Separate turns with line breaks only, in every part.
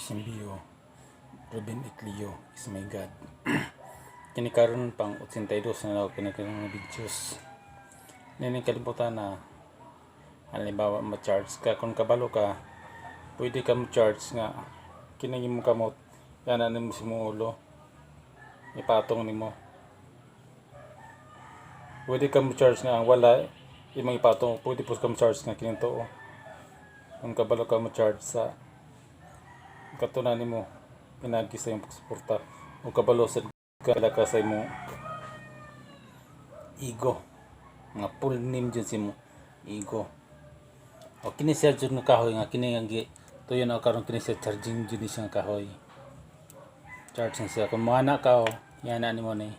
Mission Ruben Ecleo is my God. Kini karon pang 82 na ako kini mga videos. Nini kalibutan na halimbawa ma-charge ka, kung kabalo ka, pwede ka mo-charge nga kini imong kamot yana nimo sa imong ulo, ipatong nimo. Pwede ka mo-charge nga ang wala imong ipatong, pwede po ka mo-charge nga kining tuo. Kung kabalo ka mo-charge sa katunan nimo pinagi sa imong pagsuporta o kabalo sad ka ka sa imong ego nga full name jud sa imong ego. O kini siya jud nga kahoy nga kini nga gi tuyo na karon, kini siya charging jud ni siya nga kahoy, charge na siya. Kung moana ka, o yana nimo ni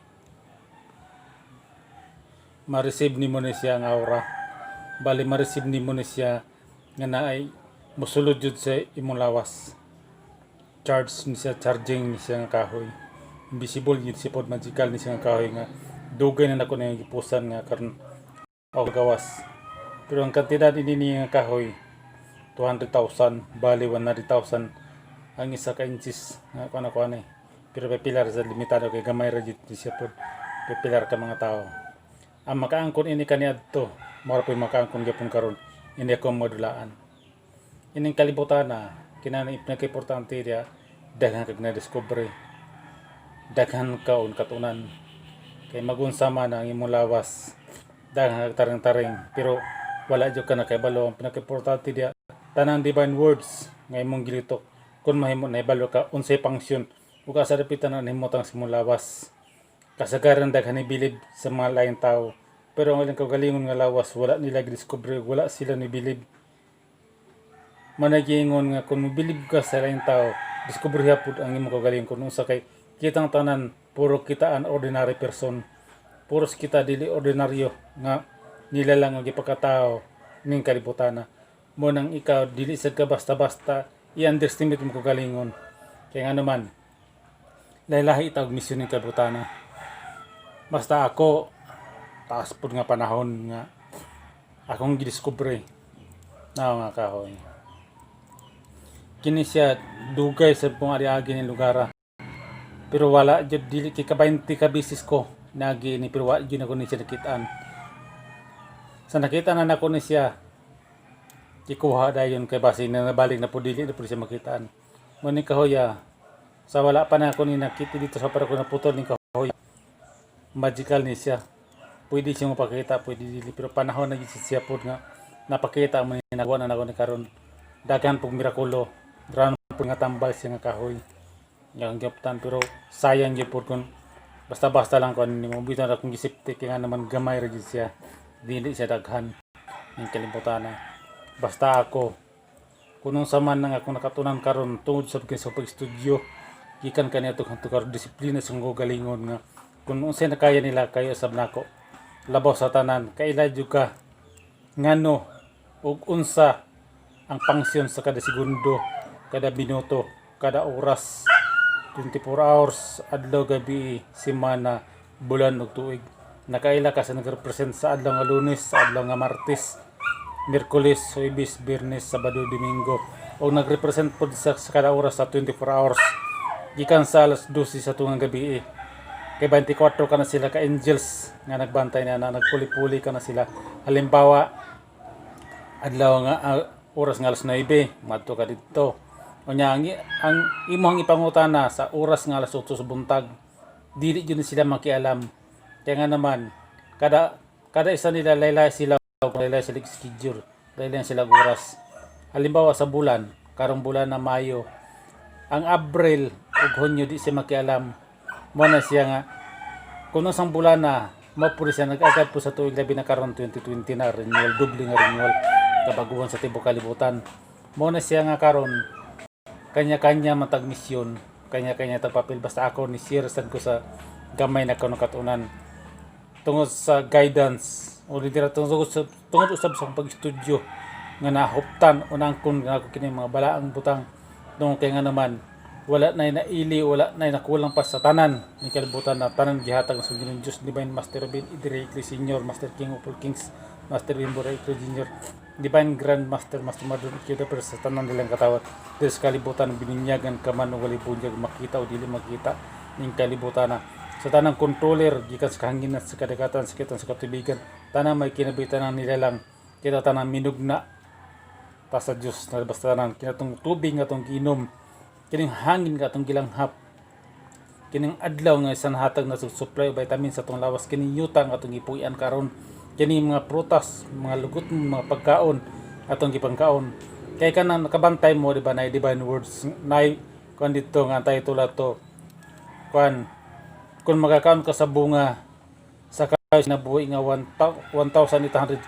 ma-receive nimo ni siya ang aura, bali ma-receive nimo ni siya nga naay mosulod jud sa imong lawas. Charge ni siya, charging ni siya nga kahoy. Invisible yun siya pod, magical ni siya nga kahoy nga dugay na nako na gipusan nga karon o gawas. Pero ang kantidad ini niya nga kahoy 200,000, bali 100,000 ang isa ka inches nga kuan ako ani. Pero pilar sa limitado kay gamay ra jud ni siya pod, pipilar ka mga tao ang makaangkon ini kaniadto. Mao ra po'y makaangkon gyapon karon ini ako modulaan ining kalibutan na kinana. Pinaka-importante diya, daghan kag na-discover, daghan ka og katunan kay magunsa man ang imong lawas, daghan kag taring-taring, pero wala jud ka nakahibalo. Ang pinaka-importante diya, tanang divine words nga imong gilitok, kung mahimo nahibalo ka unsay function ug asa dapit na nahimutang sa imong lawas. Kasagaran daghan ni bilib sa mga laing tao, pero ang ilang kaugalingon nga lawas wala nila gidiskubre, wala sila ni bilib. Managingon nga kung mobilib ka sa laing tao, diskubriha pud ang imong kaugalingon kung unsa, kay kitang tanan puro kita an ordinary person, puros kita dili ordinaryo nga nila lang ang gipakatao ning kalibutan. Mo nang ikaw dili sad ka basta-basta i-underestimate mo kaugalingon, kay nga naman lahi-lahi tawag misyon ning kalibutan. Basta ako, taas pud nga panahon nga akong gidiskubre na nga kahoy. Kini siya dugay sa pong ari-agi ni lugar, pero wala jud, dili kay ka 20 ka beses ko nagi ni, pero wala jud ako ni siya nakitaan. Sa nakita na nako ni siya, ikuha dayon kay basi na nabalik na po, dili na po siya makitaan mo ni kahoya. Sa wala pa na ako ni nakita dito sa para ko naputol ni kahoy, magical ni siya. Pwede siya mapakita, pwede dili, pero panahon na gyud siya pod nga napakita mo ni, nakuha na nako ni karon. Daghan pug mirakulo ran pud nga tambal siya nga kahoy yang gyaptan, pero sayang gyud pod kung basta-basta lang kon nimo bitan ra kung gisipti, kay nga naman gamay ra gyud siya, dili siya daghan ning kalibutan na. Basta ako, kung unsa man ang akong nakatunan karon tungod sa sa pag-studio gikan kaniadto hangtod karon, disiplina sa akong kaugalingon nga kung unsay nakaya nila, kaya sab nako. Labaw sa tanan, kaila jud ka ngano ug unsa ang pangsyon sa kada segundo, kada minuto, kada oras, 24 hours, adlaw, gabi, semana, bulan ug tuig. Nakaila ka sa nagrepresent sa adlaw nga Lunes, sa adlaw nga Martes, Miyerkules, Huwebes, Biyernes, Sabado, Domingo, o nagrepresent pod sa kada oras sa 24 hours gikan sa alas 12 sa tungang gabi eh. Kay 24 ka na sila ka angels nga nagbantay na, na nagpuli-puli ka na sila. Halimbawa, adlaw nga oras nga alas 9, madto ka didto. Unya ang imong ipangutana sa oras nga alas 8 sa buntag, dili jud ni sila makialam. Kaya nga naman kada kada isa nila laylay sila schedule, laylay sila oras. Halimbawa sa bulan, karong bulan na Mayo, ang Abril ug Hunyo di siya makialam. Mo na siya nga kung unsang bulan na mo pud siya nag-agad po sa tuig, labi na karon 2020 na renewal, doble nga renewal, kabaguhan sa tibuok kalibutan. Mo na siya nga karon kanya-kanya matag misyon, kanya-kanya tag papel. Basta ako ni share sad ko sa gamay na kuno katunan tungod sa guidance o litera, tungod usab sa akong pag-studio nga nahuptan o nangkon nga ako kini mga balaang butang, tungod kay nga naman wala na naili, wala na nakulang pa sa tanan ni kalibutan na tanan gihatag sa Ginoong Diyos, Divine Master Ruben Idrickly Senior, Master King of all Kings, Master Bimbo Ray Jr. Divine Grand Master, Master Madun Kyoto, pero sa tanan nilang katawhan diri sa kalibutan, bininyagan ka man o walay bunyag, makita o dili makita ning kalibutan na sa tanang controller gikan sa kahanginan, sa kadagatan, sa kitan, sa katubigan, tanang may kinabuhi, tanang nilalang kita, tanang minugna ta sa Dios na basta tanan kinatong tubig nga atong giinom, kining hangin nga atong gilanghap, kining adlaw nga isan hatag na supply og vitamin sa atong lawas, kining yuta nga atong gipuy-an karon, kining mga prutas, mga lugot, mga pagkaon atong gipangkaon, kay kanang nakabantay mo, di ba, na divine words nay kuan dito nga title ato kuan, kung magakaon ka sa bunga sa kahoy na buhi nga 1,800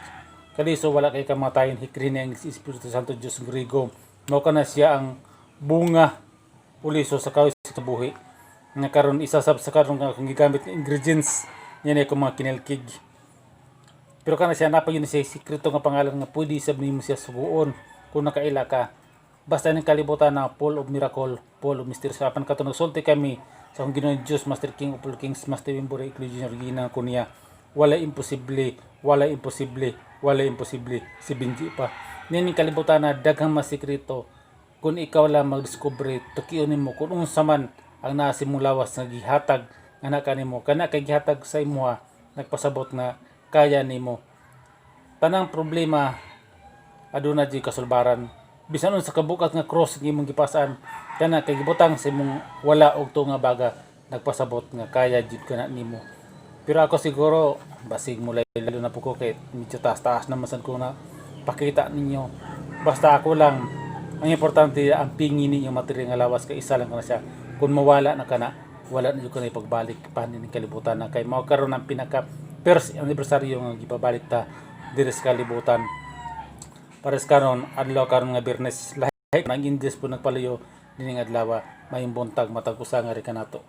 kaliso, wala kay kamatayon. Hikri ni ang Espiritu Santo Diyos Grigo, mao kana siya ang bunga uliso sa kahoy sa buhi nga karon isa sab sa karon nga akong gigamit nga ingredients niya na akong mga kinilkig. Pero kana siya napa yun siya sikreto nga pangalan nga pwede sab nimo siya suguon kung nakaila ka. Basta ning kalibutan na full of miracle, full of mystery. Apan kato nagsulti kami sa akong Ginoong Diyos, Master King of all Kings, Master Wimbore Ecclesia Regina ko niya, wala imposible, wala imposible, wala imposible. Si Benji pa nining kalibutan na daghang masikreto. Kung ikaw lang magdiskubre, tukion nimo kung unsa man ang naa sa imong lawas nga gihatag nga na kanimo, kana kay gihatag sa imuha, nagpasabot nga kaya nimo tanang problema. Aduna di kasulbaran bisan unsa kabukat nga cross nga imong gipasan, kana kay gibutang sa imong wala og tuo nga baga, nagpasabot nga kaya jud kana nimo. Pero ako siguro basig mo lalo na po ko kay medyo taas-taas naman sad ko na pakita ninyo. Basta ako lang, ang importante ang pingi ninyo material nga lawas, kay isa lang kana siya. Kung mawala na kana, wala na jud ko na ipagbalik pa ning kalibutan na, kay mao karon ang pinaka first anniversary nga gipabalik ta diri sa kalibutan. Pares karon adlaw karon nga Biyernes, lahi nang Indes po nagpalayo dining adlaw. Mayong buntag, matag usa nga ri kanato.